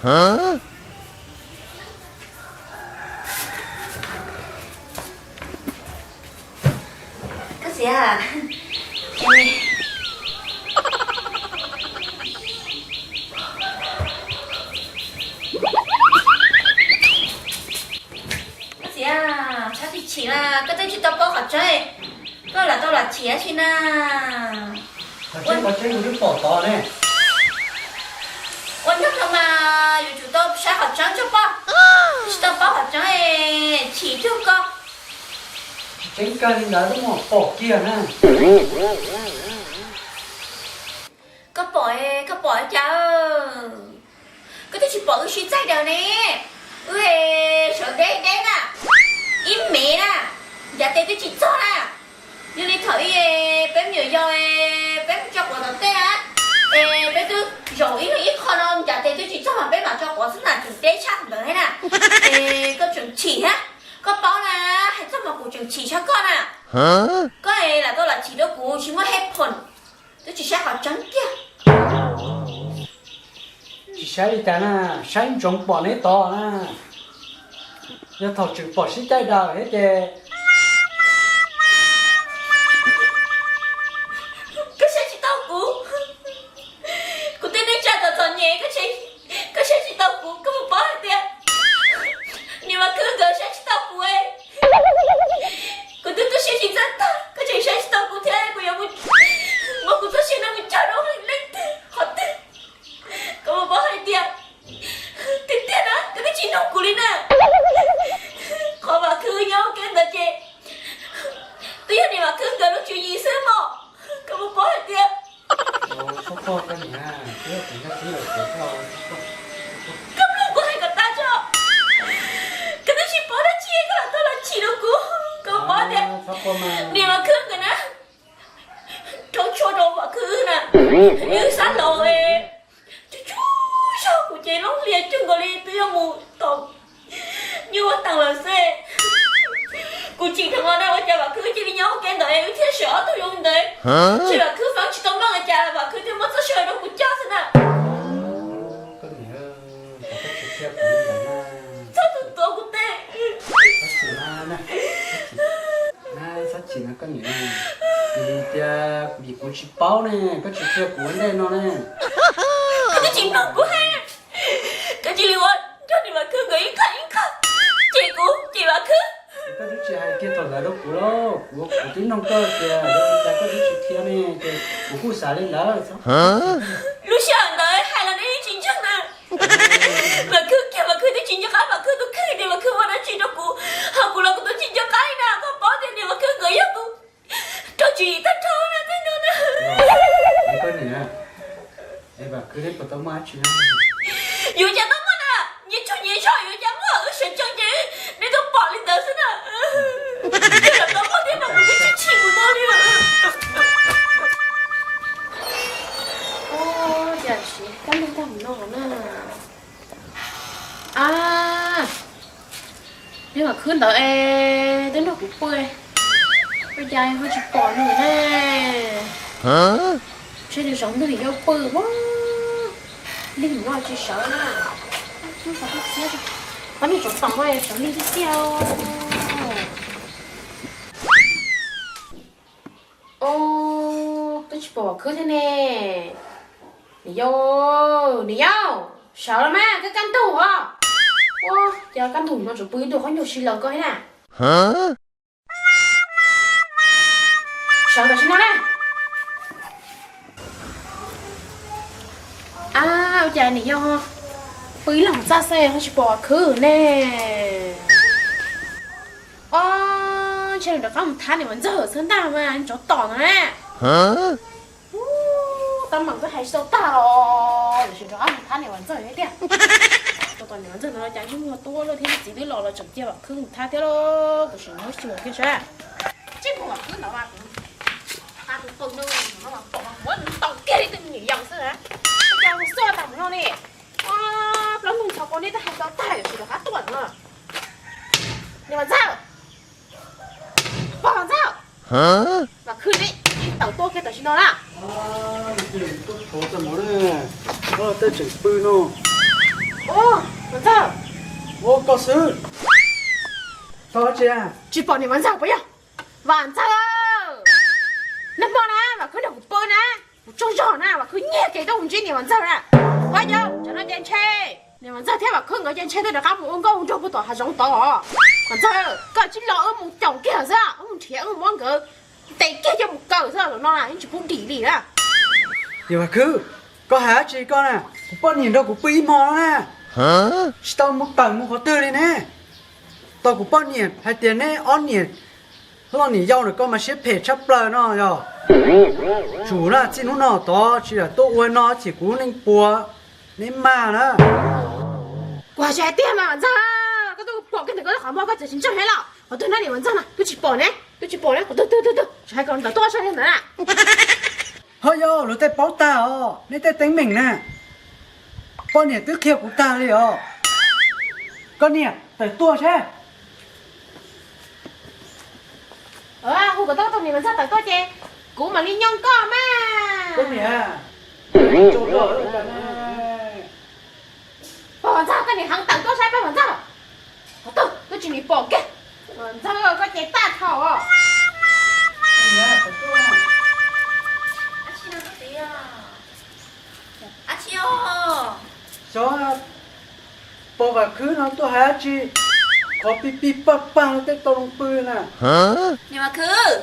Koj txiv, koj txiv, txhob chim chim mas, koj twb tsis tau paub qhov tseeb, koj lam tau lam chim dab tsi na? Qhov tseeb, qhov tseeb kuv twb pom tod ne. Ua ntej no mas yuav tsum tau saib qhov tseeb tso poj, tsis tau paub qhov tseeb, chim cuag koj. Tsis tseeb kawg li ntawd twb muaj pom kiag na. Koj pom, koj pom cas? Koj twb tsis pom wb sib txaij daws ne. Wb sawv deb deb na, ib mev na, ncav tes twb tsis txog na. Yog li thaum ub peb me nyuam yaus, peb mus tso quav tom tej na, es peb twb zaum ib leeg ib qho no, ncav tes twb tsis txog mas peb mam tso quav xwb na, tseem deb tshaj ntawd thiab na. Es koj tseem chim thiab, koj paub na, hais txog mas kuv tseem chim tshaj koj na. Koj es lam tau lam chim rau kuv tsis muaj hej phom, twb tsis saib qhov tseeb kiag. Tsis saib li cas na, saib ntsoov pom neb tod na. Yog thaum tseem pom sib caij daws thiab ces. Koj saib tsis taus kuv, kuv tej neej tsa txom txom nyem, koj saib tsis taus kuv, koj puas paub hais tias niam Vam Khwb nkawd saib tsis taus kuv. Kuv twb tu siab tsis txawj tag, koj tseem saib tsis taus kuv thiab, kuv yuav muab kuv txoj sia no mus cog rau leej twg qhov twg? Koj puas paub hais tias tiag tiag na, koj twb tsis nug kuv li na. Qhov Vam Khwb nyob ua ke ntawd ces twb yog niam Vam Khwb nkawd lub tswv yim xwb mog. Koj puas paub hais tias koj mloog kuv hais kom tag tso. Koj twb tsis paub dab tsi koj lam tuaj los chim rau kuv. Koj puas paub tias niam Vam Khwb nkawd na, rau tshua rau Vam Khwb na, wb sab laus, tsuj tsuj zog kuv ces loob hlias cuag nkaus li twb yuav mus tom nyuj vaj teem lawm xwb. Kuv chim dheev los na, ua cas Vam Khwb cia li nyob ua ke ntawd wb thiaj sawv ob tug zoo ntawd. Ces Vam Khwb feeb tsis tau meej, ua cas Vam Khwb thiaj muab txoj sia rau kuv cog xwb na. Txhob tu tuav kuv teb. Txhob chim no koj niam, tias kuv vim kuv tsis paub ne, koj tsis qhia kuv ua ntej no ne. Koj twb tsis mloog kuv hais, koj cia li ua nrog niam Vam Khwb nkawd ib qho ib qho, cem kuv, cem Vam Khwb. Koj twb tsis hais kiag thaum ntawd rau kuv lauj, kuv, kuv twb nug koj tias yog li cas koj twb tsis qhia ne, ces kuv kuj xav li ntawd. Lub sij hawm ntawd hais los nej yeej tsis ntseeg na. Vam Khwb kiag Vam Khwb twb tsis nco qab Vam Khwb tus kheej tias Vam Khwb ua dab tsi rau kuv, ho kuv los kuv twb tsis nco qab li na, koj paub tias niam Vam Khwb nkawd yog tus rog tsis tag rog na tej no na. Yuav cas tau muaj na, nyias tsuj nyias zog yuav cas muaj, wb sawv tsees ces neb twb pom li ntawd xwb na. Yog lam tau muaj thiab mas kuv twb tsis chim mus no li lawm. Ua cas siv kab lug tag mus no na. A, neb Vam Khwb ntawd es twb nrog kuv pw, ua cas ho tsis pom nws ne? Ntshe nws zaum nws yau pw ua lig no tsis sawv na. Qhov niag tsov tom no sawv lig tiag tiag. Twb tsis pom Vam Khwb thiab ne. Niam yau, niam yau, sawv los mas, koj kaj ntug os. Ua cas kaj ntug no tseem pw ib tug qhob nyuag si laws koj thiab na. Sawv tam sim no na. A, ua cas niam yau pw ib leeg txaj xwb ho tsis pom Vam Khwb ne? Os, ntshe nws rov qab mus thab niam Vam Ntxawg xwb ntag mas, tsov tom no na. Tab meeg twb hais tsis tau tag los, tiam sis rov qab mus thab niam Vam Ntxawg thiab tiag. Tos niam Vam Ntxawg ntawd los cas yeej muag tuab lawm thiab, txiv twb los los tseem cia Vam Khwb mus thab thiab lauj, tiam sis muab tsis mus kiag saib. Tsis muag Vam Khwb ntawd mas kuv, a, tus qw no no mas pom mas muab nws ntaus kiag li tej me nyuam yaus xwb na. Cas mus xua tag mus no li. Plaub ntug ntxhov qau nej twb hais tau tag, tiam sis rov qab tuaj no. Niam Vam Ntxawg, pog Vam Ntxawg, Vam Khwb ne, tawm tuaj kiag tam sim no na. Tuaj thov tag mus na, tej tseem pw no. Ua, Vam Ntxawg. Ua, koj xwb. Koj tsis, tsis pom niam Vam Ntxawg puas yog? Vam Ntxawg, nag hmo na Vam Khwb nrog kuv pw na, kuv tsaug zog na Vam Khwb nyiag kev tuaj mus ntsib niam Vam Ntxawg na. Ua yog tam no ces ntshe niam Vam Ntxawg thiab Vam Khwb nkawd ces ntshe twb rov qab mus ua nkauj ua nraug puag tom hav zoov tod. Vam Ntxawg, koj tsis los wb mus caum kiag xwb, wb mus nrhiav wb mus muab nkawd ntes kiag coj mus kaw xwb, zaum no yeej tsis pub dim li na. Niam Vam Khwb, koj hais dab tsi koj na? Kuv poj niam nrog kuv pw ib hmo no na, tsis tau mus tawm mus qhov twg li ne. Tau kuv poj niam hais tias neb ob niam hlob niam yau ntawm koj mas siab phem tshaj plaws no yog. Tsum na txij hnub no tod tsis lam tuaj ua no ces kuv lub neej puas neb mag na. Kuv hais tiag mas Vam Ntxawg, koj tuaj pom kiag ntawm koj lub qhov muag koj txawm tsis ntseeg thiab los? Qhov twg na niam Vam Ntxawg na? Twb tsis pom ne, twb tsis pom ne, qhov twg twg twg twg, tsis hais kom ntawm tuaj saib thiab ntawd na. Ho yog luag tej paub tag os, neb tej teeb meem na. Poj niam twb qhia kuv tag li os. Koj niam, tawm tuaj seb. Hu kom tau tus niam Vam Ntxawg tawm tuaj ces kuv mam li nyob koj mas. Pog Vam Ntxawg, koj niam heev tawm tuaj saib pog Vam Ntxawg. Qhov twg twb tsis nim pom kiag. Vam Ntxawg, koj ces tag thaum. Xyov pog Vam Khwb no tuaj hais dab tsi, qhov pig pig pag pag tej tau loo pw na. Niam Vam Khwb,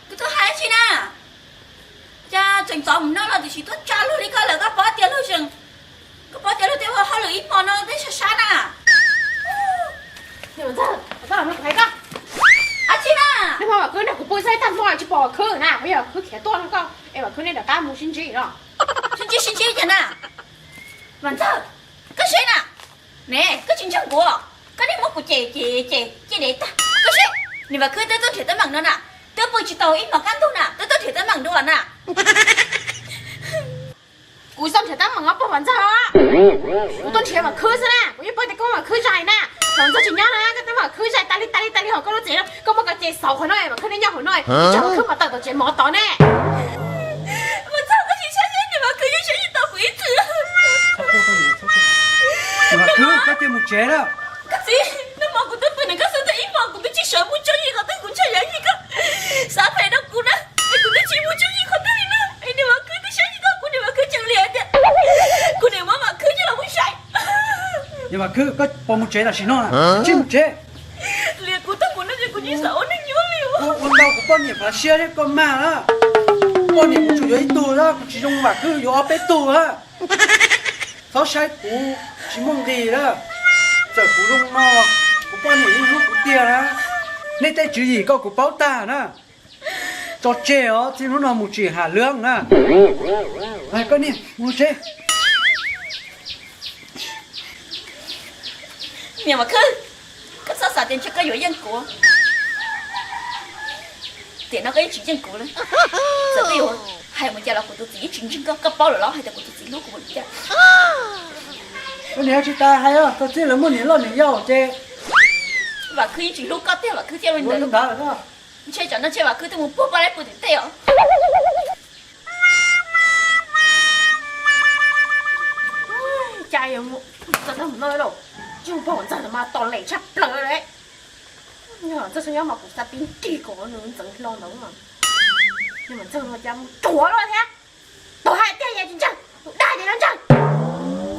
koj tuaj hais dab tsi na? Cas tseem txom mus no los tiam sis tuaj tsa luag li koj lawm, koj paub tias luag tseem, koj paub tias luag tej ua hauj lwm ib hmo no tej sab sab na. Niam Vam Ntxawg, koj los no kuv hais koj. Dab tsi na? Nag hmo Vam Khwb nrog kuv pw txog ib tag hmo tsis pom Vam Khwb na, puas yog Vam Khwb khiav tuaj no koj es Vam Khwb neb rov qab mus sib ntsib no? Sib ntsib sib ntsib cas na? Vam Ntxawg, koj saib na. Ne, koj tsis ntseeg kuv, koj niag muab kuv cem cem cem cem dev tag. Koj saib, niam Vam Khwb twb tuaj nrhiav teeb meem no na, twb pw tsis tau ib hmos kaj ntug na twb tuaj nrhiav teeb meem dua na. Kuv tsis tau nrhiav teeb meem os pog Vam Ntxawg. Kuv tuaj nrhiav Vam Khwb xwb na, kuv yeej paub tias koj muab Vam Khwb zais na. Vam Ntxawg tsis nyob na, koj twb muab Vam Khwb zais tas li tas li tas li hauv koj lub tsev no, koj muab koj cem xauv qhov no, Vam Khwb neb nyob hauv no, tsam Vam Khwb mus tawm tom tsev mov tod ne. Vam Ntxawg, koj tsis saib seb niam Vam Khwb yeej saib tsis tau kuv ib txwm. Vam Khwb, koj cia mus tsev lawm. Koj txiv, nag hmo kuv twb pw ntawm koj xwb tau ib hmos, kuv twb tsis sawv mus tsaug zog qhov twg, kuv ntshai yam li koj xav phem rau kuv na, es kuv twb tsis mus tsaug zog qhov twg li na. Es niam Vam Khwb twb saib tsis tau kuv, niam Vam Khwb tseem liam tias kuv niam muab Vam Khwb coj los mus zais. Niam Vam Khwb, koj puas mus tsev tam sim no? Cia mus tsev. Liam kuv tag mus no ces kuv yeej xav ua neej nyob li. Ua ntau kuv poj niam phav siab thiab koj mag na. Poj niam kuv tsuas yuav ib tug na, kuv tsis zoo Vam Khwb yuav ob peb tug na. Txhob saib kuv tsis muaj nqis na. Txawm kuv zoo no, kuv poj niam yeej hlub kuv tiag na. Nej tej tswv yim koj kuv paub tag na. Tso tseg os, txij hnub no mus tsim ham lwm na. Koj niam mus tsev. Niam Vam Khwb, koj txhob xav tias ntshe koj yuav yeej kuv. Tiam no koj yeej tsis yeej kuv li. Txawm koj yuav hais mus cas los kuv tus txiv yeej tsis ntseeg koj, koj paub lawm los hais tias kuv tus txiv hlub kuv ua li cas. Koj niam tsis tas hais os, txog txij lawv muaj niam loj niam yau ces Vam Khwb yeej tsis hlub koj tiag, Vam Khwb thiaj ua li ntawd. Ntshe tsam no ntshe Vam Khwb twb mus puag paj laib pw tim tej os. Cas yuav mus txog tag mus no lawm, yog pog Vam Ntxawg mas tos lem tshaj plaws li. Yog Ntxawg tsis nyob mas kuv xav tig nrig kom nws ntxeev hlo ntawd. Yog Ntxawg no cas mus ruam luaj thiab. Tus hais tiag ces tsis ntseeg, tus dag ces yuav ntseeg.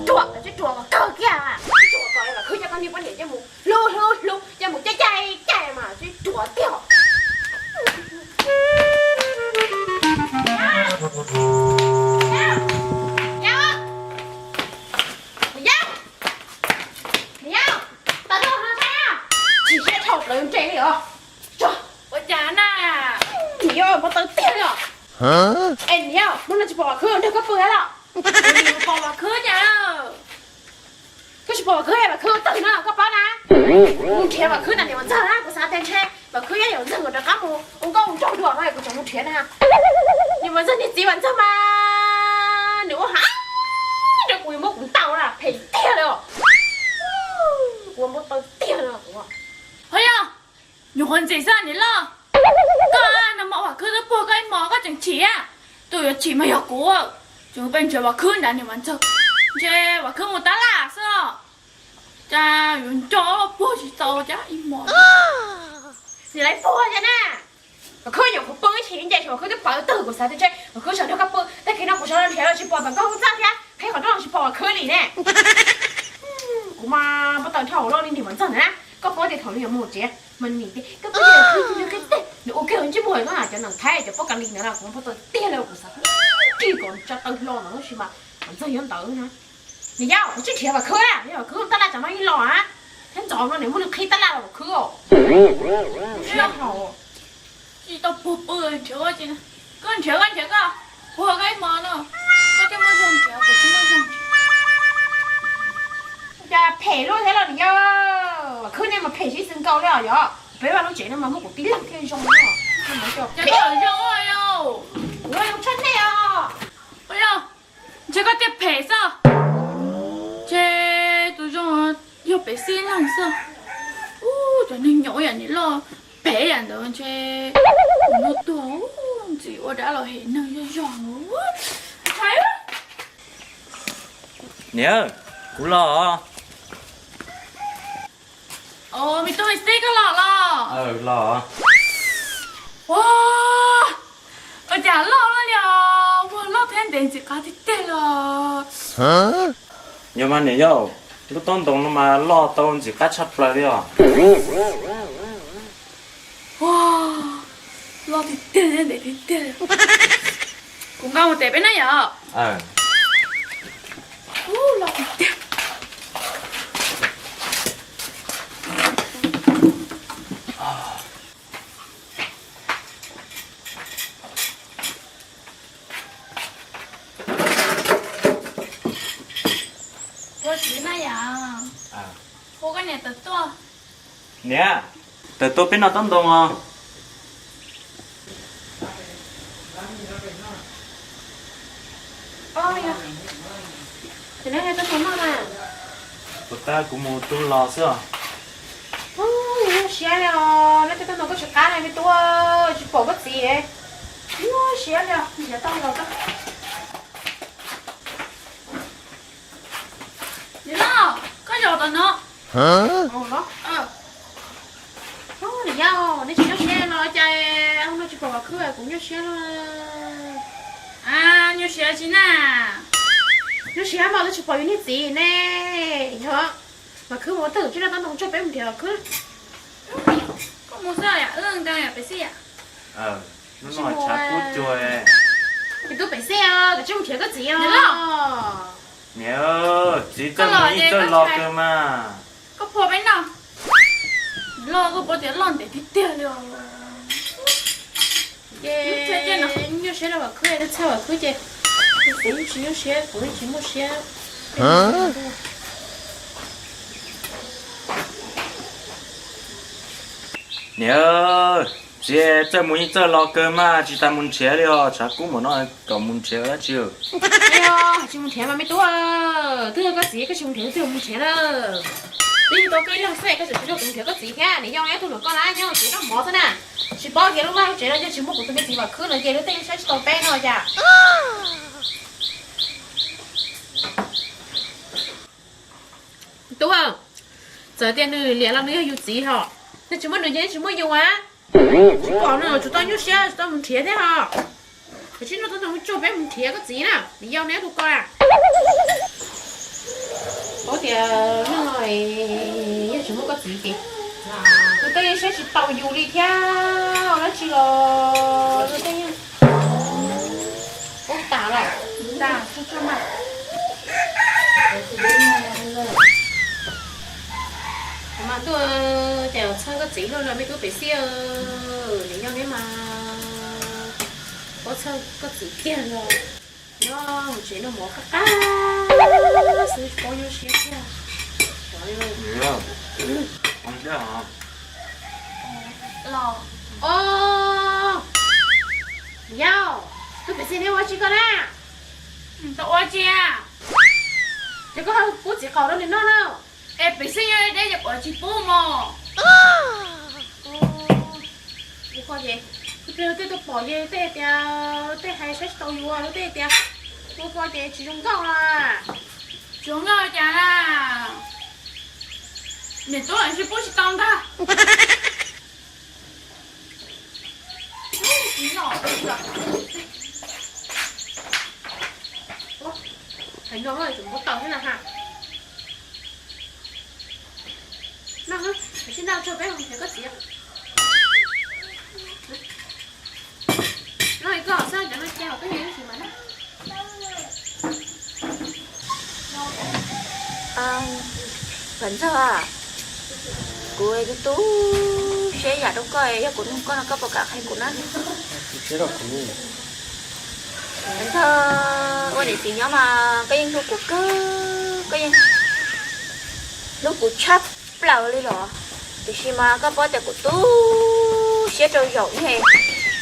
Ruam, tsis ruam kom kawg kiag. Tsis ruam kom Vam Khwb coj koj niag poj niam coj mus hlub hlub hlub, coj mus caij caij caij mas tsis ruam tiag. Niam yau, niam yau, tau tuaj no saib na. Chim siab dhau plaws nres li os. Ua cas na? Niam yau, npau taws tiag li os. Es niam yau, hnub no tsis pom Vam Khwb nrog koj pw los? Pom Vam Khwb cas? Koj tsis pom Vam Khwb, Vam Khwb ua twg no koj paub na? Mus nrhiav Vam Khwb ntawm niam Vam Ntxawg na, kuv xav tias ntshe Vam Khwb yog niam Vam Ntxawg nkawd rov qab mus ua nkauj ua nraug dua no, kuv tseem mus nrhiav na. Niam Vam Ntxawg niag txiv Vam Ntxawg mas nws ua heev rau kuv, yuav muab kuv ntaus na, phem tiag li os. Kuv ua npau taws tiag li os. Ho yog, nyuam qhuav ntxim xwb niam loj. Koj nag hmo Vam Khwb twb puag koj ib hmo koj tseem chim, tus yuav chim mas yog kuv. Tseem pheej nrhiav Vam Khwb ntawm niam Vam Ntxawg, ntshe Vam Khwb mus tab laj xwb. Cas yuav nco puag tsis tau cas ib hmo. Nim lawv puag cas na. Vam Khwb nyuam qhuav pw ib chim nce, Vam Khwb twb pawv twg kuv xav tias ntshe Vam Khwb sawv nrog koj pw, tag kis no kuv sawv los nrhiav los tsis pom tom nkauj ntxawg thiab, qhib qhov rooj los tsis pom Vam Khwb li ne. Kuv mas npau taws dhau loj li niam Vam Ntxawg ntag na. Koj paub tias thaum nws yuav mus tsev mas nim tias koj paub tias Vam Khwb tus yog koj teg, nws ua kiag ntsej muag no cov neeg Thaib cov poj ka li ntawd na, kuv npau taws tiag li, kuv xav kis kom tsa taw hlo ntawd tab sis mas Vam Ntxawg nyob ntawd na. Niam yau, kuv tsis nrhiav Vam Khwb na, Vam Khwb tab laj tsam no ib los na, thiab ntxov no nws muab nws qhib tab laj los Vam Khwb os. Tsis tau puag pw nrhiav koj, koj nrhiav koj nrhiav koj, puag koj ib hmo no, koj thiaj muaj zog nrhiav, kuv tsis muaj zog nrhiav. Cas phem luaj thiab los niam yau, Vam Khwb nej mas phem sib xws nkaus li os yom. Peb vaj lub tsev no mas muaj kuv tib leeg thiaj zoo na. Ces koj zoo, kuv zoo tshaj nej os. Ntshe koj tiag phem xwb. Ces tus zoo yog pem xib leeg xwb. Ub, cov neeg nyob yam nim loj pem yam ntawd ntshe mus tuag ntxim ua dab los hem neeg zog zog. Niam, kuv los. Me tub, me xib koj los los? Los. Ua, ua cas loj loj li os, ua loj thiab ntev ntxim qab tiag tiag li os. Yog mas niam yau, lub taub ntoo no mas loj tau ntxim qab tshaj plaws li os. Ua, loj tiag tiag thiab ntev tiag tiag li. Kuv nqa mus tes peb na yom. Ua, loj tiag tiag. Ua txiv na yom. Hu koj niam tawm tuaj. Niam, tawm tuaj peb noj taub ntoo os. Puas tab kuv mus tu los xwb os. Nyuaj siab li os, noj cov taub ntoo koj tsis qab li me tub, tsis pom koj txiv. Nyuaj siab li os, nrhiav tau los. Niam loj, koj zaum tom no. Niam yau, neb tsis nyuaj siab no cas no tsis pom Vam Khwb, kuv nyuaj siab no. Nyuaj siab tsis na. Nyuaj siab mas twb tsis pom yus niag txiv ne. Yog Vam Khwb mus twg, tsis noj taub ntoo tso peb mus nrhiav Vam Khwb. Koj mus xwb, wb nkees pem xij. Hnub no tshav kub cuag. Koj tub pem xij, koj tsis mus nrhiav koj txiv os. Niam, txiv txawj mus ib txawj los kawg mas. Koj phua peb noj. Loj, koj paub tias loj ntev tiag tiag li os. Ces nyuaj siab rau Vam Khwb, txhawj Vam Khwb ces kuv yeej tsis nyuaj siab, kuv yeej tsis muaj siab. Niam, txiv txawj mus ib txawj los kawg mas tsis tas mus nrhiav li os, tshav kub npaum no kom mus nrhiav dab tsi. Tsis mus nrhiav mas me tub, twb yog koj txiv koj tsis mus nrhiav twg mus nrhiav na. Twb yog tau koj ib leeg xwb koj tseem tsis nrog kuv nrhiav koj txiv thiab, niam yau neb tug hluas nkauj na nyob hauv tsev noj mov xwb na. Tsis paub tias lub vaj lub tsev no yog tsis muaj kuv tus me txiv Vam Khwb no ces lub teb lub chaw tsis tau peb no cas. Tub, txawm tias nws liam los nws yog yus txiv hos, nws tsis muaj nws ces tsis muaj yus a. Tsis pom nws tsuas tau nyuaj siab tsis tau mus nrhiav thiab hos. Koj tsis noj taub ntoo tso peb mus nrhiav koj txiv na, niam yau neb tus ko a. Paub tias no yog tsis muaj koj txiv ces tus tej yeej saib tsis taus yus li thiab, dab tsi los tus tej yeej ua tas lawm. Tsuag tsuag mas. Mas tuaj ces txhawj koj txiv luaj los me tub pem xij, niam yau neb mas paub txhawj koj txiv tiag los. Nyob hauv tsev noj mov qab qab xwb tsis paub nyuaj siab tiag. Los, o, yau, tub pem xij neb ua tsi koj na? Tau ua tsi a? Ces koj pub txiv qaub rau nws noj na. Es pem xij nyob deb deb ces kuv tsis pub mog. Ua ko ces, kuv tus tej tuaj pom ces tej tias, tej hais saib tsis taus yus, tej tias ua ko ces tsis zoo nkauj na. Tsis zoo nkauj cas na. Niam tub, tsis pub tsis tau ntag. Hais no tsum pub tau thiab na ha. No, sib nrauj tso peb mus nrhiav koj txiv. No koj xav cov no cia los koj nyob ib sim mas na. Pam Ntxawg, kuv tu siab yam rau koj, yog kuv nug koj no koj puas kam qhia kuv na? Pam Ntxawg, ua niam txiv nyob mas koj yeej hlub kuv kawg, koj yeej hlub kuv tshaj plaws li los. Tiam sis mas koj paub tias kuv tu siab rau zaum ne,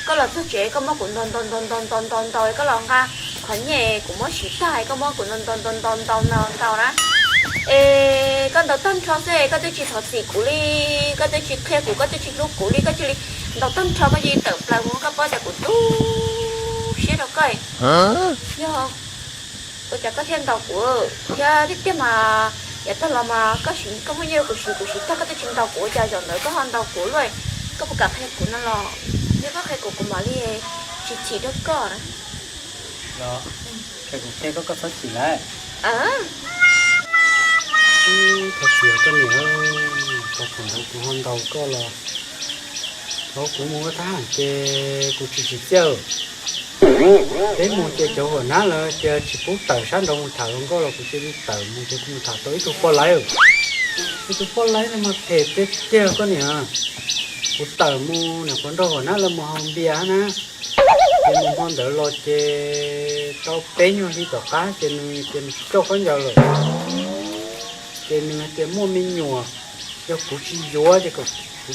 koj los txog tsev koj muab kuv ntaus ntaus ntaus ntaus ntaus ntaus ntaus, koj los nqa qhov nyiaj kuv muab siv tag koj muab kuv ntaus ntaus ntaus ntaus ntaus ntaus ntaus na. Es koj ntaus tag nrho xwb koj twb tsis thov txim kuv li, koj twb tsis qhia kuv, koj twb tsis hlub kuv li, koj cia li ntaus tag nrho koj cia li tawm plaws mus, koj paub tias kuv tu siab rau koj. Yog ua cas koj thiaj ntaus kuv thiab? Tiag tiag mas yav tag los mas koj siv, koj muab nyiaj rau kuv siv, kuv siv tag koj twb tsis ntaus kuv, ua cas zaum ntawd koj ho ntaus kuv luaj? Koj puas kam qhia kuv no los? Yog koj qhia kuv kuv mam li tsis chim rau koj na. Qhia kuv qhia koj, koj txhob chim lawm. Thov txim koj niam, thaum ntawd kuv ho ntaus koj los thov kuv mus ua thab ham ces kuv tsis tsim txiaj. Peb mus ces cov huam nab lawv tias tsis pub tawm sab nraud mus tham hluas nkauj los kuv cia li tawm mus ces kuv mus tham tau ib tug poj laib. Ib tug poj laib no mas phem tiag tiag koj niam. Kuv tawm mus nyuam qhuav nrog huam nab lawv mus haus npias na. Ces mus hmo ntawd los ces tau peb nyuag hli tom qab ces nws tias nws tsis coj khaub ncaws lawm. Ces nws hais tias muaj me nyuam, yog kuv tsis yuav ces kuv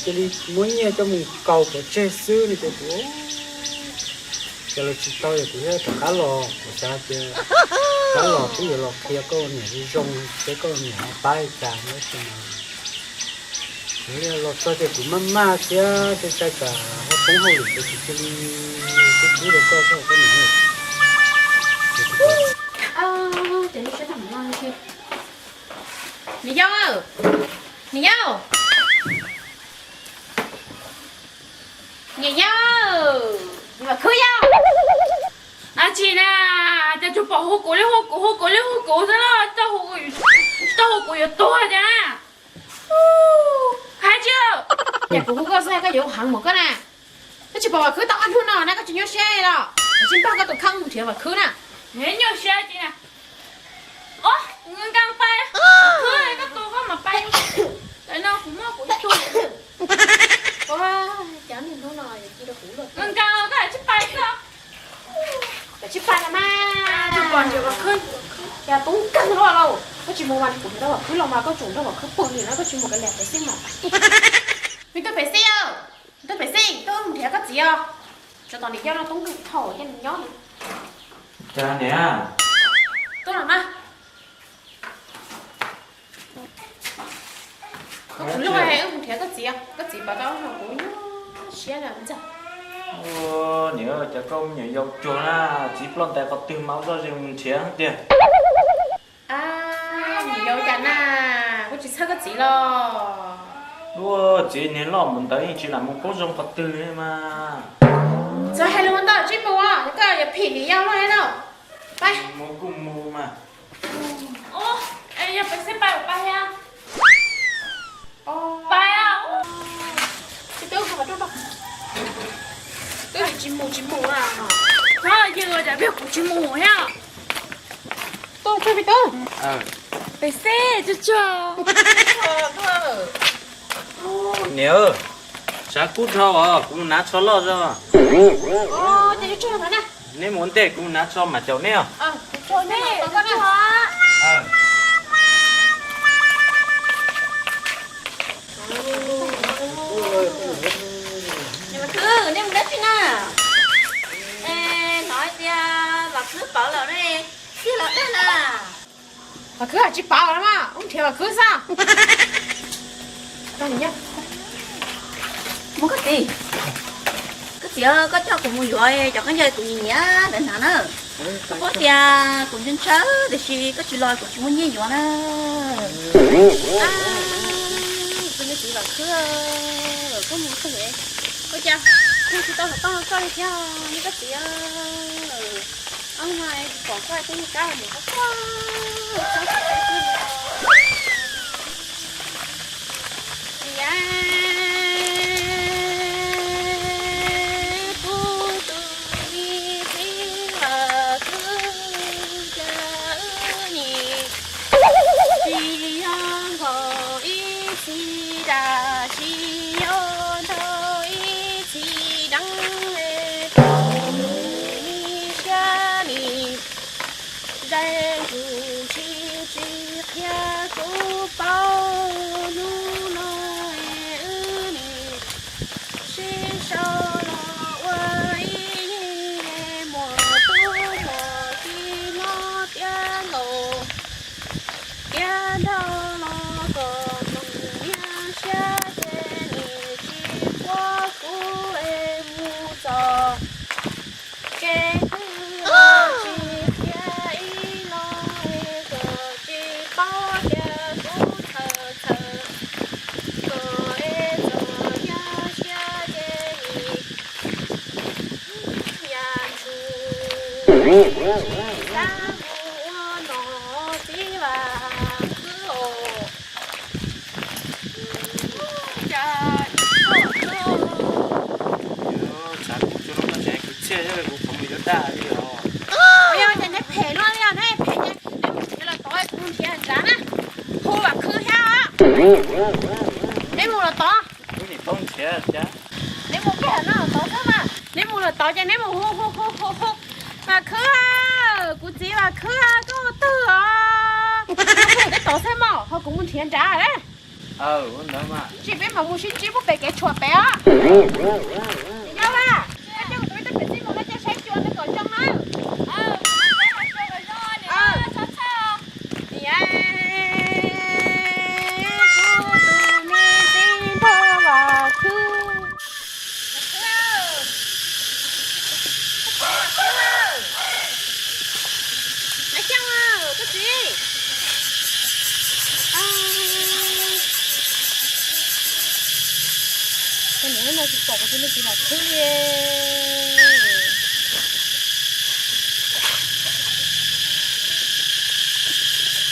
cia li muab nyiaj coj mus kaus pov tseg xwb no ces kuv, ces los tsis tau ces kuv thiaj rov qab los, kuv xav tias rov qab los twb yuav los qhia koj niam zoo zoo seb koj niam ho pab li cas no tab sis mas kuv los txog ces kuv maj maj thiab cai cai tsam ho poob hauj lwm ces kuv cia li tub tub rau koj thiab koj niam. Niam yau, niam yau, niam yau, niam Vam Khwb yau. Ab tsi na, cas tsuas pom hu kuv li hu kuv, hu kuv li hu kuv xwb los tsis tau hu kuv yuav tuag cas na. Hais tsis, cas kuv hu koj xwb koj yuav heev mus koj na. Koj tsis pom Vam Khwb tau ob hnub no na koj tsis nyuaj siab los? Koj tsis npaj koj tus kheej mus nrhiav Vam Khwb na. Nyuaj siab tsis na. Os, nka pais, Vam Khwb koj tus koj mam pais. Tam no kuv muaj kuv ib tug. Nka koj tsis pais koj. Koj tsis pais los mas. Tsis pom nrhiav Vam Khwb. Cas tub kawg los lauj, koj tsis mus mas kuv nrhiav tau Vam Khwb los mas koj tseem nrog Vam Khwb pw li no koj tsis mus ka lias pem xij mas. Me tub pem xij, tub pem xij, tuaj mus nrhiav koj txiv os. Tsov tom niam yau no tub kawg thaum thiaj nyob li. Cas niam? Tuaj los mas. Kuv lub wb mus nrhiav koj txiv, koj txiv pom tau no kuv nyuaj siab na ntxawg. Niam, cas koj me nyuam yaus cuag na, txiv ploj ntais qhov twg mas ua zoj zeeg mus nrhiav tiag. Niam yau cas na, kuv tsis txhawj koj txiv los. Ua txiv niag loj mus ntawd yeej tsis lam mus poob zoo qhov twg li mas. Txhob hais lus ntau, tsib mus, koj yuav phim niam yau loj li no. Pais. Mus kuj mus mas. Yog peb xij pais pais a. Pais a. Tsis tub, tub tsis mus, tsis mus a. Txhob yws cas peb kuv tsis mus thiab. Tub, tub, tub. Peb xij tsuag tsuag. Niam, tshav kub dhau os, kuv mus hnav tsho loj zog. Neb mus ua ntej, kuv mus hnav tsho mam caum neb os. Khwb, nej mus dab tsi na? Hnov hais tias Vam Khwb pawv lawm ne, tig los dag na. Vam Khwb tsis pawv los mas, wb nrhiav Vam Khwb xwb. Mus koj txiv, koj txiv, koj coj kuv mus yuav cov khaub ncaws kuv nyiam nyiam ntawd hnav na. Koj paub tias kuv ntshaw ntshaw tiam sis koj tsis los kuv tsis muaj nyiaj yuav na. Tus me txiv Vam Khwb, koj mus twg es? Ua cas kuv tsis tau hluav taub rau koj li thiab ne koj txiv? Ob hnub no pom koj tej niag kab mus qab qab, txhob txhob txhob xwb. Tias kuv tus me txiv Vam Khwb, cas wb nim tsis yog nkaus ib txhis dam, tsis yog nrog ib txhis deev, es koj tus me siab nim zais ntsuj tsis tsis qhia kuv paub. Hnub no es wb nim sib sau los ua ib yig, muam tub muam ki hlob tiab nkaus, tiab nrog los kom mloog niag siab ces nim tsis quab kuv es mus txog kev twg los tsis qhia ib los, es kom tsis paub tias kuv txhawj txhawj, kom es txog niag siab ces nim yam ntshua tsis xav mus ua nom txiv Vam Khwb os. Cas ua tsav kuv tsuas lub koj tsev kwv txhiaj thiab kuv qhov muag yuav daj li os. Ua cas neb phem luaj li os, neb phem ces neb mus nrhiav los tod, kuv mus nrhiav nrad na. Hu Vam Khwb thiab. Neb mus los tod. Wb nim paub nrhiav thiab. Neb mus kiag no los tod xwb mas. Neb mus los tod ces neb mus hu hu hu hu hu, Vam Khwb, kuv txiv Vam Khwb, koj ua twg os? Neb mus tod xwb mas, ho kuv mus nrhiav nrad na. Ntsis peb mam mus sib ntsib puag pem kev tshuam pem os. Nyob a, koj coj kuv tus me tub pem txij mus no cia saib xyuas nws kom zoo na. Niam, kuv tus me txiv npawg Vam Khwb. Ab Xyooj, koj txiv. Koj niam, no tsis pom kuv tus me txiv Vam Khwb li.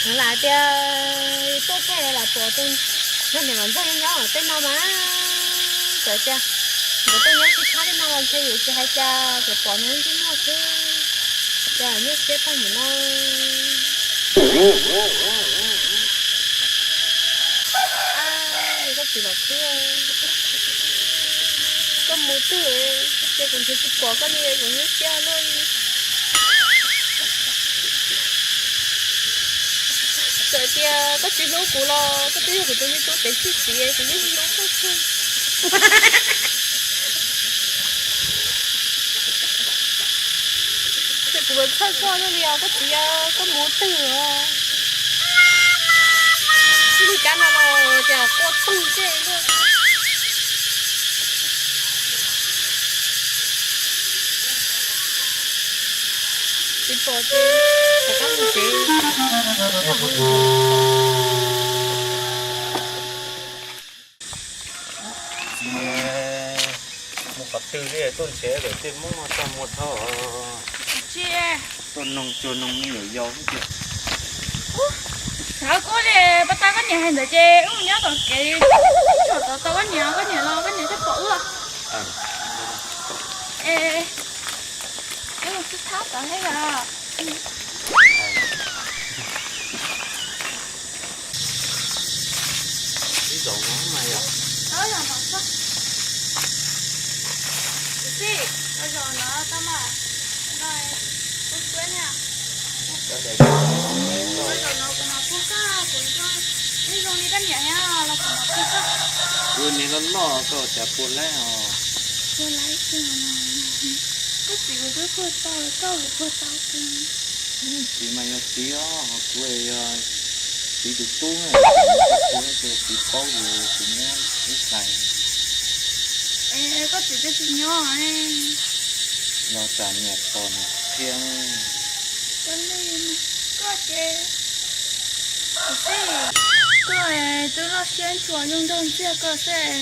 Kuv lam tias tuaj txog lam pom tus, yog niam Vam Ntxawg nyob tej no mas, txawm tias nkawd tuaj nyob sib thab tej no los ntshe yus tsis hais cas, tsuas pom nws ntsej muag xwb, cas nyob siab tag nim no. Koj txiv Vam Khwb, koj mus twg, ces kuv nrhiav tsis pom koj li, kuv nyuaj siab luaj li. Txawm tias koj tsis hlub kuv los koj twb yog kuv tus me tub pem txij txiv, kuv yeej hlub koj kawg. Ces kuv txhawj koj luaj li os koj txiv, koj mus twg os? Ib lub kab no los cas quaj toog ntsej luaj. Tsis pom ces rov qab mus tsev. Txiv, mus qhov twg li tuaj nrhiav lawm tej Hmoob no txaj muag dhau. Tuaj noog cuag noog me nyuam yaus xwb tiag. Xav koj li, pas tas koj niam hais ntawd ces wb mus nyob tom kev, tsom tod tau koj niam, koj niam los koj niam coj pom wb. Es wb mus sib thab tod thiab yom. Ib zaug no mas yom. Ib zaug no xwb. Tus txij, ib zaug no tau mas, no kuv suab na. Ib zaug no kuv mam pub koj, kuv zoo, ib zoo li koj niam thiab los kuv mam pub koj. Kuv niam loj loj koj cas puag laib os. Puag laib kawg. Koj txiv kuv twb puag tau, koj kuv puag tau kawg. Txiv mas yog txiv os, ho kuv yog txiv tus tub, txiv paub yus txiv muab ib hlais. Es koj txiv twb tsis nyob, los tsam niam pom niam qhia. Koj li, koj ces, kuv txiv, Koj twb loj siab ntshua zoo nraug ntxiag koj xwb,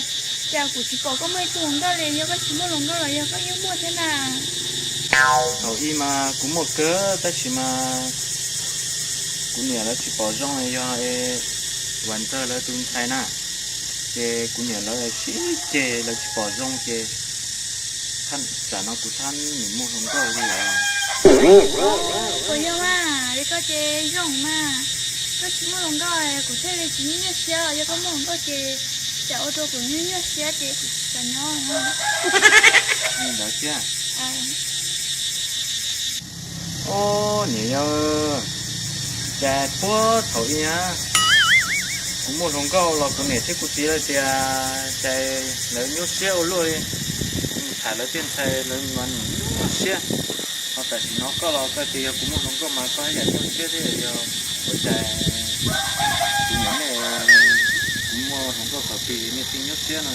cas kuv tsis pom koj muaj ib tug hluas nkauj li, yog koj tsis muaj hluas nkauj los yog koj yeej muaj thiab na? Thaum ub mas kuv muaj kawg tab sis mas kuv niam lawv tsis pom zoo, yog Vas Ntxawg lawv tus ntxhais na, ces kuv niam lawv sib ceg lawv tsis pom zoo ces tsam no kuv thiaj nim muaj hluas nkauj li os. Puas yog mas li koj ces zoo mas, koj tsis muaj hluas nkauj kuv thiaj li tsis nyuaj nyuaj siab, yog koj muaj hluas nkauj ces tsam ua rau kuv nyuaj nyuaj siab ces kuv tsis xav nyob. Li ntawd thiab. Ob niam yau, cas puag thaum ub na, kuv muaj hluas nkauj los kuv niam thiab kuv txiv lawv tias cas lawv nyuaj siab ua luaj li, tham lawv tej ntxhais lawv mas nyuaj siab. Ho tam sim no koj los koj tias yog kuv muaj hluas nkauj mas koj haj yam nyuaj siab thiab, yog ua cas kuv niam nej, kuv muaj hluas nkauj thaum twg nej thiaj nyuaj siab no,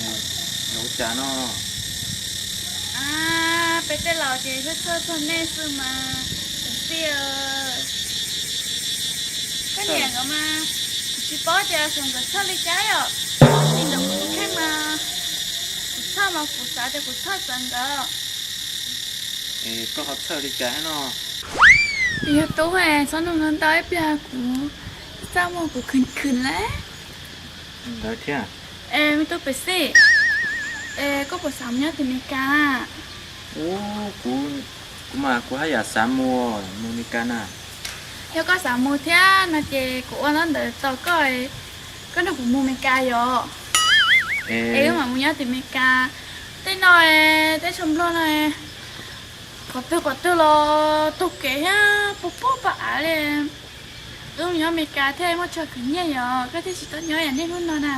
yog ua cas no? Peb tej laus ces txhawj txhawj txog nej xwb mas, tus tij. Koj niam nkawd mas, kuv tsis paub tias xyov nkawd txhawj li cas yom. Tab sis ntawm kuv tus kheej mas, kuv txhawj mas kuv xav tias kuv txhawj txawv nkawd. Es koj ho txhawj li cas thiab no? Yog tub, txhob nug ntau ntau ib pliag kuv txaj muag kuv khwv khwv lawm. Ntawd thiab. Es me tub Pes Xij, es koj puas xav mus nyob tim Mes Kas? Ub, kuv, kuv mas kuv haj yam xav mus, mus Mes Kas na. Yog koj xav mus thiab no ces kuv ua ntaub ntawv tos koj, koj nrog kuv mus Mes Kas yom. Es wb mam mus nyob tim Mes Kas. Tej no, teb chaws Nplog no, qhov twg qhov twg los taug kev thiab puag puag paj av li. Wb mus nyob Mes Kas thiaj muaj chaw khwv nyiaj yom, koj thiaj tsis tau nyob yam niaj hnub no na.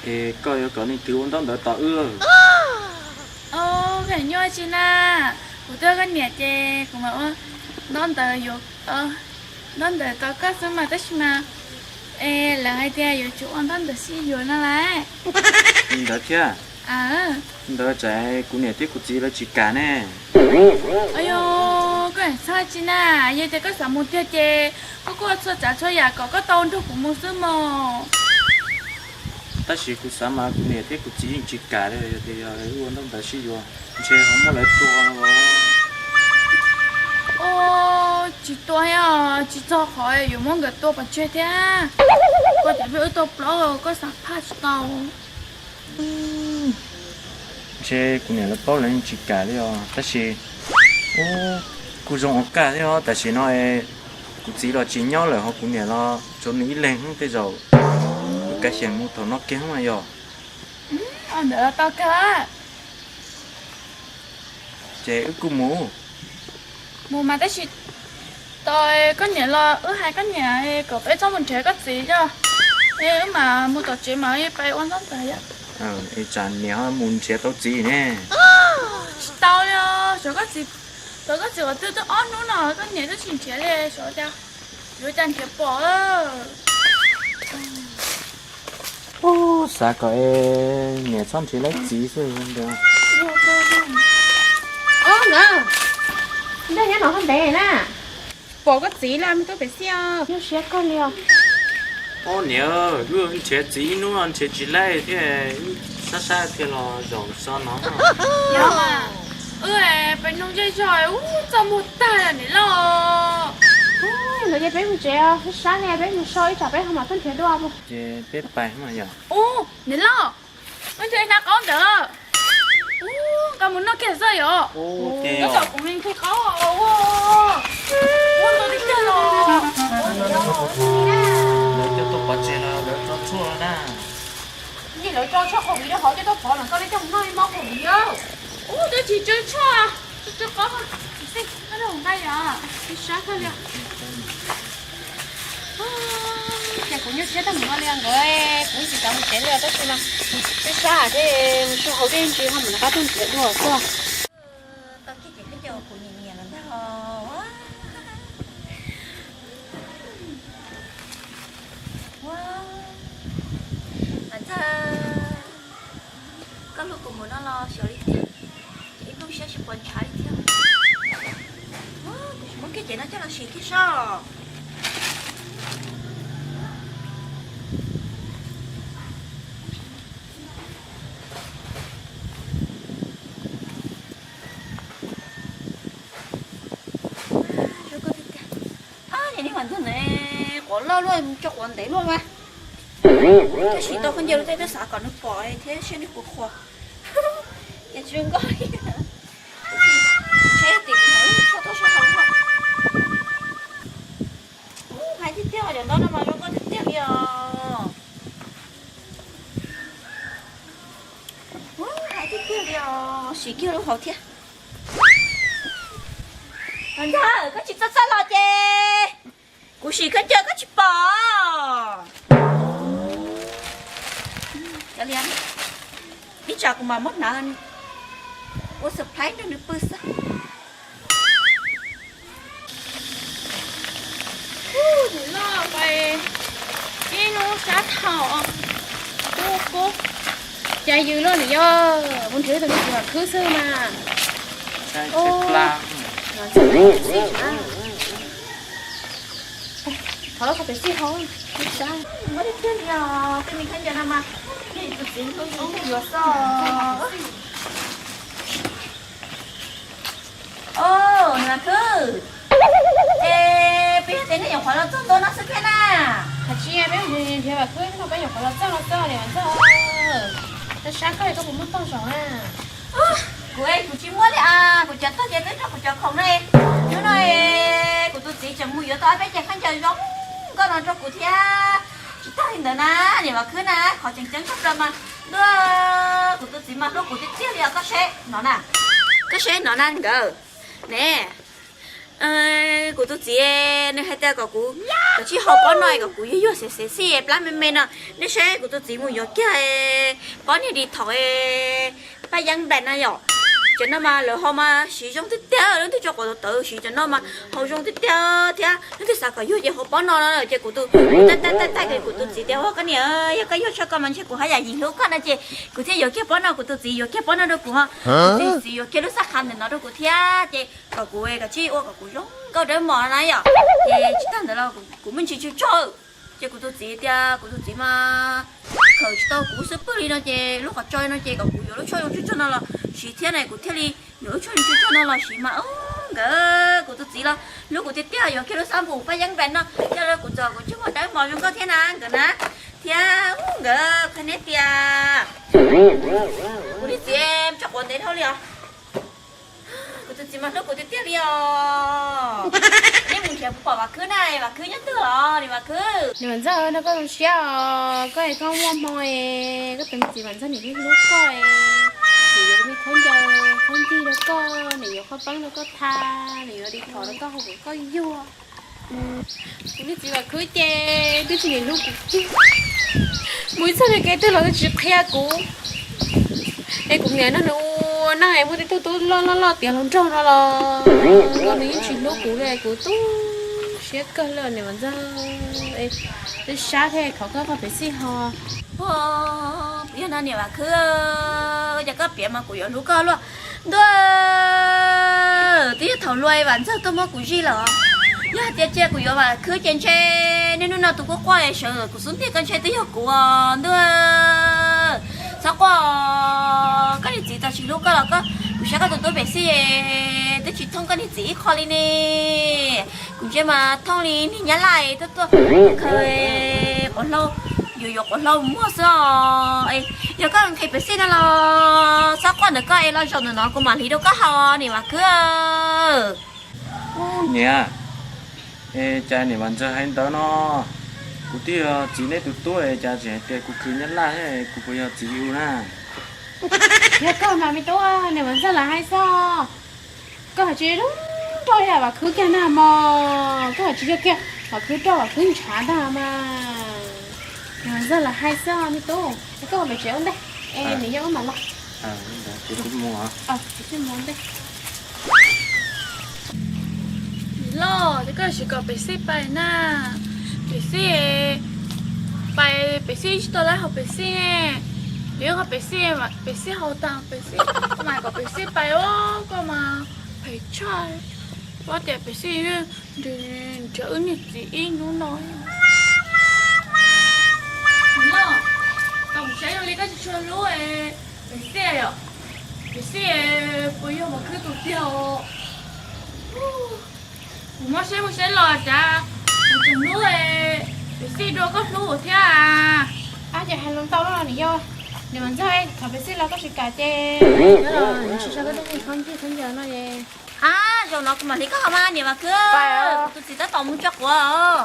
Es koj yuav kom leej twg ua ntaub ntawv tos wb? Koj niam nyuaj tsis na, kuv twb yog koj niam ces kuv mam ua ntaub ntawv yuav, ntaub ntawv tos koj xwb mas, tab sis mas, es lawv hais tias yuav tsum ua ntaub ntawv sib yuav no lauj. Li ntawd thiab? Ntawd tsam kuv niam thiab kuv txiv lawv tsis kam ne. Yog koj niam txhawj tsis na, yog tias koj xav mus tiag ces koj kuj ua txhua tsav txhua yam kom koj tau nrog kuv mus xwb mog. Tab sis kuv xav mas kuv niam thiab kuv txiv yeej tsis kam li, yog tias yog wb ua ntaub ntawv sib yuav ntshe ho muab lawv tua los. Tsis tua thiab, tsis txog qhov yuav muab nkawd tua pov tseg thiab. Koj tias peb wb tau plaub, koj xav phaj tsis tau. Ntshe kuv niam lawv paub lawv yeej tsis kam li os, tab sis, ub, kuj zoo ua kaj thiab os. Tam sim no kuv txiv los tsis nyob lawm ho kuv niam los tshuav nws ib leeg, tej zaum wb kav xyeem mus thaum no kiag mas yog. Ntawd tau kawg. Ces wb kuj mus. Mus mas tab sis tos koj niam los wb hais koj niam kom peb txhob mus nrhiav koj txiv os. Es wb mam mus tom tsev mas peb ua ntaub ntawv yom. Es tsam niam ho mus nrhiav tau txiv ne. Tsis tau li os, xyov koj txiv, xyov koj txiv qhov twg twb ob hnub no koj niam twb tsis nrhiav li, xyov cas, yuav cas nrhiav pom. Ub, xav kom es niam txhob nrhiav lawv txiv xwb ntag. Nkawd, nej nyob no ntev na. Pom koj txiv lawm me tub Pes Xij, nyuaj siab kawg li os. Ob niam, wb nrhiav txiv ib hnub nrhiav tsis laib thiab, wb sab sab thiaj los zaum so no. Yog mas, wb pem nug zej zog ub txaj muag tag niam loj. Ntawd ces peb mus tsev, sab sab ne, peb mus so ib tsam peb ho mam tuaj nrhiav dua mus. Ces peb pais mas yom. Ub, niam loj, wb nrhiav ib hnab qaub ntawd. Ub, nqa mus noj kiag xwb yom. Ub, koj tom kuv nqhis qaub. Ub, ntau tiag tiag los. Lawv coj tuaj pov tseg no lawv tso tshuaj na. Lawv tso tshuaj qhov viv rau hauv coj tuaj pov no, koj li coj mus noj ib mob qhov viv. Ub, twb tsis tsw tshuaj, tsw tsw qaub. Xij, koj nqa yom, sab kawg li. Ces kuv nyuaj siab tag mus no li nkawd, kuv tsis xav mus tsev li tab sis mas twb sab thiab, mus so hauv tej ntsis ho mus rov qab tuaj nrhiav dua xwb. Tau kiag ces peb cov kuv nyiam nyiam los ntag. Ua, Mas Ntxawg, koj hlub kuv mus no los xyov li tiag, ces ib hnub siab tsis pom ntshav li thiab. Ua, kuv tsis muab kiag cev no coj los sim kiag soj. Luaj, tso quav ntev luaj mas. Tab sis tau khaub ncaws lub teb twb xav kom nws pom thiab saib nws puas qhuas. Ces tsis zoo nkauj li. Tsheb tim no txhob tau sab hauv no. Ub, hais tiag tiag, cov ntaub no mas zoo nkauj tiag tiag li os. Ub, hais tiag tiag li os, siv kiag lub hauv thiab. Ntxawg, koj tsis txawj txawj los ces kuv siv khaub ncaws koj tsis pom. Ib tsam kuv mam muab hnav ua surprise rau nws pw xwb. Ub, nws loj pais ib lub sab thaum ub kub, cas yws loj li yog mus nrhiav tus me txiv Vam Khwb xwb mas. Thov lub qhov pem xij hauv, sab. Muab tiag tiag li os, tej me khaub ncaws no mas tus txiv hlub zoo yuav xwb. Os, Vam Khwb, es peb yog tias nej nyuam qhuav los txog ntua no xwb thiab na? Hais tsis peb nrhiav Vam Khwb no peb nyuam qhuav los txog no xwb niam Vam Ntxawg. Sab sab koj es koj puas muaj tog zaum na? Kuv es kuv tsis muaj li as, kuv cov tog ces twb rau kuv cov khoom no. Hnub no kuv tus txiv tseem mus yuav tau ob peb ceg khaub ncaws zoo nkauj no rau kuv thiab. Tsis tag li ntawd na, niam Vam Khwb na, qhov tseem ceeb tshaj plaws mas ntuj, kuv tus txiv mas hlub kuv tiag tiag li os. Koj seb no na, koj seb no na nkawd ne. Kuv tus txiv nws hais tias kom kuv kav tsij hau pob no kom kuv yuag yuag xev xev xij plab me me no. Nej saib kuv tus txiv mus yuav kiag pob niag di thaum Paj Yeeb Brand na yom. Cov no mas lawv ho mas siv zoo tiag tiag, leej twg tso quav tawv siv cov no mas haus zoo tiag tiag thiab. Leej twg xav kom yuag ces haus pob no no ces kuv tus, kuv taij taij taij kuv tus txiv tias ua koj niam, yog koj yuag tshaj ko mas ntshe kuv haj yam yim hlub koj no ces kuv thiaj yuav kiag pob no, kuv tus txiv yuav kiag pob no rau kuv ho. Kuv tus txiv yuav kiag lub xab qhas ntawm no rau kuv thiab ces kom kuv kav tsij ua kom kuv zoo nkauj dawb mos na yom. Ces tsis tag ntawd los kuv muaj ntsis tsw tsog, ces kuv tus txiv tias kuv tus txiv mas khaws tsis tau kuv xub pwg li no ces lub qhov tso no ces kom kuv yuav lub tshuaj zoo tsw tsog no los siv thiab na, kuv thiaj li yuav lub tshuaj zoo tsw tsog no los siv mas ub nkawd kuv tus txiv los hlub kuv tiag tiag, yuav kiag lub xab npum Paj Yeeb Brand no coj los kuv txog kuv tsis muaj dawb mos zoo nkauj thiab na nkawd na. Thiab ub nkawd qhia neb tias kuv niag txiv tso quav ntev dhau li os. Kuv tus txiv mas hlub kuv tiag tiag li os. Neb mus nrhiav puas pom Vam Khwb na, Vam Khwb nyob twg los niam Vam Khwb? Niam Vam Ntxawg no koj zoo siab os, koj es koj muaj hmoo es koj tus me txiv Vam Ntxawg nim hlub hlub koj es nim yuav me khaub ncaws khaub ncaws rau koj, nim yuav qhov peeb rau koj tha, nim yuav di thov rau koj haus kom koj yuag. Kuv niag txiv Vam Khwb ces twb tsis nim hlub kuv kiag, mus ib txoj kev twg los twb tsis qhia kuv. Es kuv niam no nws ua neej es muaj tej tug tub loj loj loj tiav hluas nraug no los nws yeej tsis hlub kuv li, kuv tu siab kawg li niam Vam Ntxawg. Twb sab thiab, thov koj qhov pem xij ho. Yog no niam Vam Khwb, cas koj piav mas kuv yuav hlub koj luaj ntuj. Twb yog thaum luag Vam Ntxawg tuaj muab kuv zij lawm. Yog hais tias cia kuv yuav Vam Khwb ces ntshe niaj hnub no tus quaj quaj sawv kuv xub ntiag ko ntshe twb yog kuv os ntuj. Txhob quaj, koj niag txiv txawm tsis hlub koj los koj, kuv saib koj tus tub pem xij twb tsis thooj koj niag txiv ib qho li ne. Kuv ntsia mas thooj li niag nyab laj tuaj tuaj khaws quav hlau, yuav yuav quav hlau muag xwb os. Yog koj nqhis pem xij no los txhob quaj ntawm koj es los zaum ntawm no kuv mam hliv rau koj haus niam Vam Khwb. Niam, es cas niam Vam Ntxawg hais ntawd no, kuv twb yog txiv neb tus tub es cas tseem hais tias kuv khwv nyab laj thiab, kuv puas yog txiv yus na? Yog koj mas me tub, niam Vam Ntxawg lam hais xwb. Koj hais tsis zoo nkauj li Vam Khwb kiag na mog, koj hais tsis zoo kiag, Vam Khwb roj Vam Khwb ntshav ntag mas. Niam Vam Ntxawg lam hais xwb me tub, es koj mus pem tsev ua ntej, es niam yau wb mam los. Kuv thiaj mus ua ntej. Loj, koj sim kom pem xij pais na, pem xij pais, pem xij tsis tau lawm hauv pem xij, pem xij, pem xij hauv tag pem xij, koj mas kom pem xij pais os, koj mas phem tshaj. Koj tias pem xij nrhiav wb niag txiv ib hnub no. Loj, koj mus saib zoo li koj tsis tshua hlub pem xij yom, pem xij puas yog Vam Khwb tus tiag os. Kuv mob siab mus saib los cas kuv tseem hlub Li dua koj hlub thiab. Ab, ces hais lus ntau los nws yog niam Vam Ntxawg, thaum peb xij los koj tsis kam ces tsis so koj tej niag khaub ncaws khaub ncaws no es. Ab, zaum no kuv mam hliv koj haus mas niam Vam Khwb. Kuv tus txiv tab tom mus tso quav os.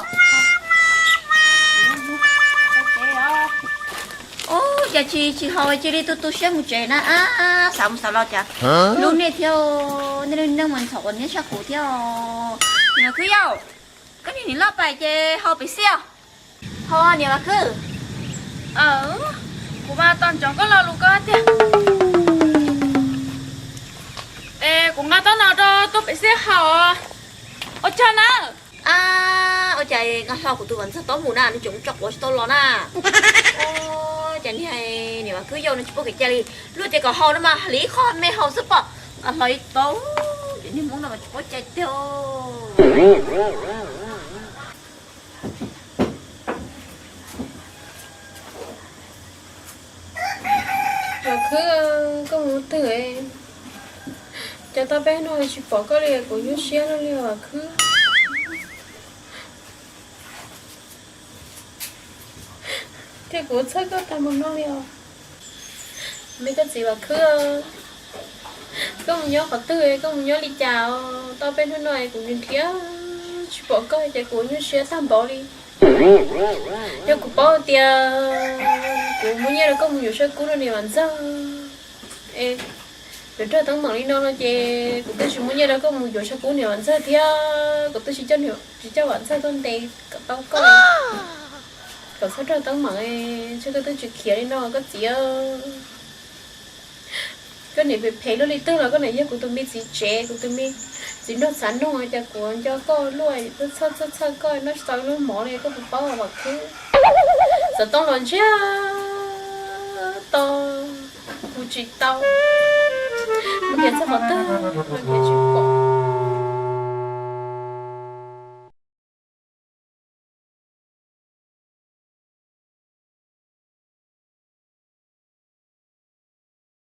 Ub, cas tsis tsis haus cia li tu tu siab mus tsev na. Ab, xav mus xav los cas hlub nej thiab, nej lub neej mas ntxhov quav niab sab quv thiab. Niam Vam Khwb yau, koj niag niam loj pais ces haus pem xij os. Haus niam Vam Khwb. Kuv mas tos ntsoov koj lo lus koj tiag. Es kuv nqa taub no rau tuaj pem xij haus. Ua tsaug na. Ab, ua cas nqa hlo kuv tus Vam Ntxawg taub mus na, nws tseem mus tso quav tsis tau los na. Ua cas niag niam Vam Khwb yau no tsis paub kev cai li. Luag tias kom haus no mas hliv ib qho me haus xwb pom nqa hlo ib taub. Ces niag Hmoob no mas tsis paub cai tiag. Vam Khwb, koj mus twg? Cas tau peb hnub no tsis pom koj li, kuv nyuaj siab luaj li Vam Khwb. Thiab kuv txhawj koj tag mus no li os. Me koj txiv Vam Khwb, koj mus nyob qhov twg, koj mus nyob li cas os? Tau peb hnub no kuv nrhiav tsis pom koj ces kuv nyuaj siab tag npaum li. Yog kuv paub tias kuv muaj nyiaj rau koj mus yuav Sab Kub rau niam Vam Ntxawg, es yuav raug teeb meem li no no ces kuv twb tsis muaj nyiaj rau koj mus yuav Sab Kub niam Vam Ntxawg thiab, kuv twb tsis coj, tsis coj Vam Ntxawg tuaj ntes kom tau koj, kom txhob raug teeb meem, ntshe koj twb tsis khiav li no koj txiv. Koj niam phem phem luaj li twg los koj niam yog kuv tus me txiv tsev, kuv tus me txiv nraug txav noog, cas kuv nco koj luaj, txhawj txhawj txhawj koj noj tsis tau ib lub mov li, koj puas paub Vam Khwb? Xov tooj los ntsiag to, hu tsis tau, mus nrhiav txog qhov twg los kuv